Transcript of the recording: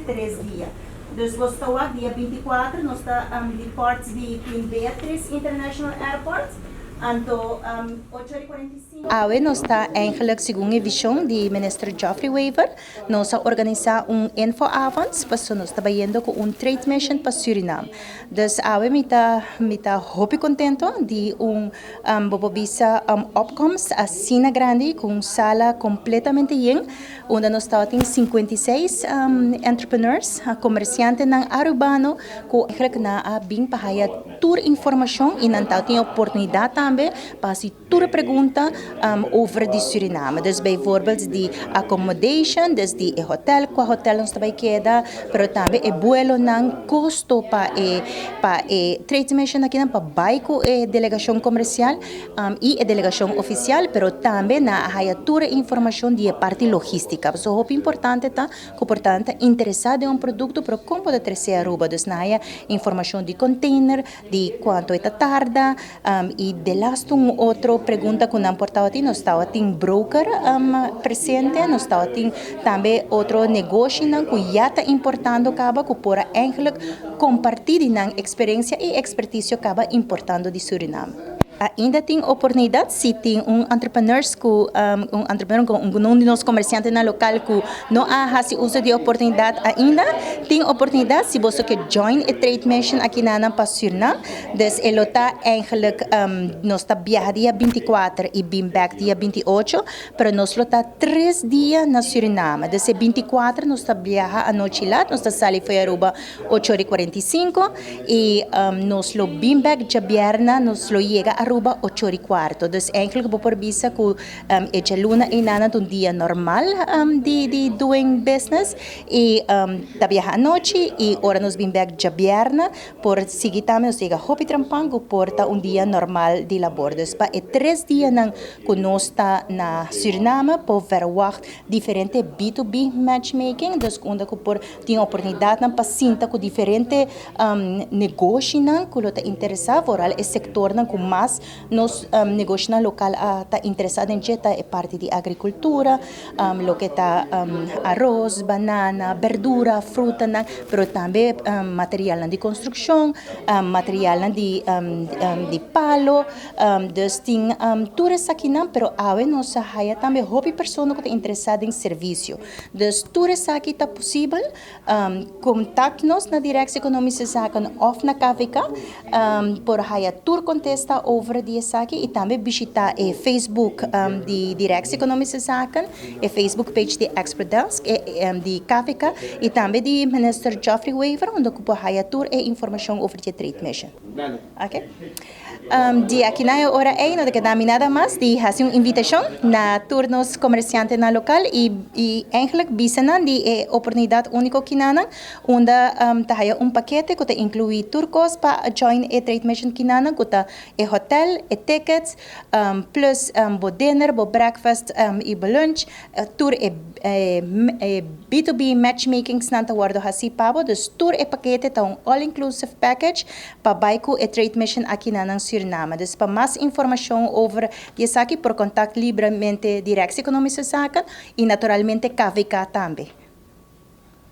3 dia. Dus nos ta wak dia 24, nos ta depart di Queen Beatrice International Airport, anto 8:45. Awe nos ta eigenlijk, segun e vision di minister Geoffrey Wever, nos a organisa un infoavond, paso nos ta bayendo cu un trade mission pa Suriname. Dus awe mi ta hopi contento di un bo por bisa opkomst asina grandi, cu un sala completamente yen, unda nos tin 56 entrepreneurs, comerciantenan arubano, cu eigenlijk nan a bin pa haya tur informacion y nan tin oportunidad tambe pa haci tur pregunta over di Suriname. Dus bijvoorbeeld di accommodation, dus di hotel, cua hotel nos ta bay keda, pero tambe e vuelonan, costo pa e trade mission aki pa bay cu e delegacion comercial y e delegacion oficial, pero tambe nan a haya tur informacion di parti logistica. So hopi importante ta, cu por ta interesa den un producto, pero con por trece Aruba. Dus nan a haya informacion di container, di cuanto e ta tarda, y de laatste un otro pregunta cu nan por tabatin, nos tabatin broker presente, nos tabatin tambe otro negoshinan cu ya ta importando caba, cu por eigenlijk comparti nan experiencia y experticio caba importando di Suriname. Ainda tin oportunidad si tin un entrepreneurs cu un entrepreneur cu un di nos comerciantenan local cu no a haci uso di oportunidad ainda, tin oportunidad si bo kier join e trade mission aki na pa Suriname. Dus e lo ta eigenlijk nos ta biaha dia 24 y bin back dia 28, pero nos lo ta 3 dia na Suriname. Dus 24 nos ta biaha anochi laat, nos ta sali for di Aruba 8:45 y nos lo bin back diabierna, nos lo yega Aruba 8:15. Dus eigenlijk bo por bisa cu e dialuna einan un dia normal di doing business y ta biaha anochi y ora nos bin back diabierna por sigui tambe nos yega hopi trempan cu por ta un dia normal di labor. Dus pa e 3 dianan cu nos ta na Suriname por verwacht diferente B2B matchmaking, dus unda cu por tin oportunidad pa sinta cu diferente negoshinan cu ta interesa, vooral e sectornan cu mas nos negoshinan local ta interesa den ta e parti di agricultura, loke ta aros, banana, berdura, frutanan, pero tambe material di construccion, material di palo, dus tin tur esakinan, pero awe nos a haya tambe hopi persona cu ta interesa den servicio. Dus tur esaki ta posibel, contact nos na Directie Economische Zaken of na KVK por haya tur contesta over di esaki y tambe bishita e Facebook di Directie Economische Zaken, e Facebook page di Expert Desk, e di KVK y tambe di Minister Geoffrey Wever, unda por haya tur e informacion over di trade mission. Ok? Di aki na ora ey, no ta keda nada mas di haci un invitacion na tur nos comerciantenan local y eigenlijk bisa nan di e oportunidad unico akinan, unda ta haya un pakete cu ta inclui tur cos pa join e trade mission akinan, cu ta e hotel, e tickets, plus bo dinner, bo breakfast y bo lunch, tur e B2B matchmaking nan ta wordo haci pa bo, dus tur e pakete ta un all-inclusive package pa bay cu e trade mission aki na Suriname. Dus pa mas informacion over di esaki por contact libremente Directie Economische Zaken y naturalmente KVK tambe.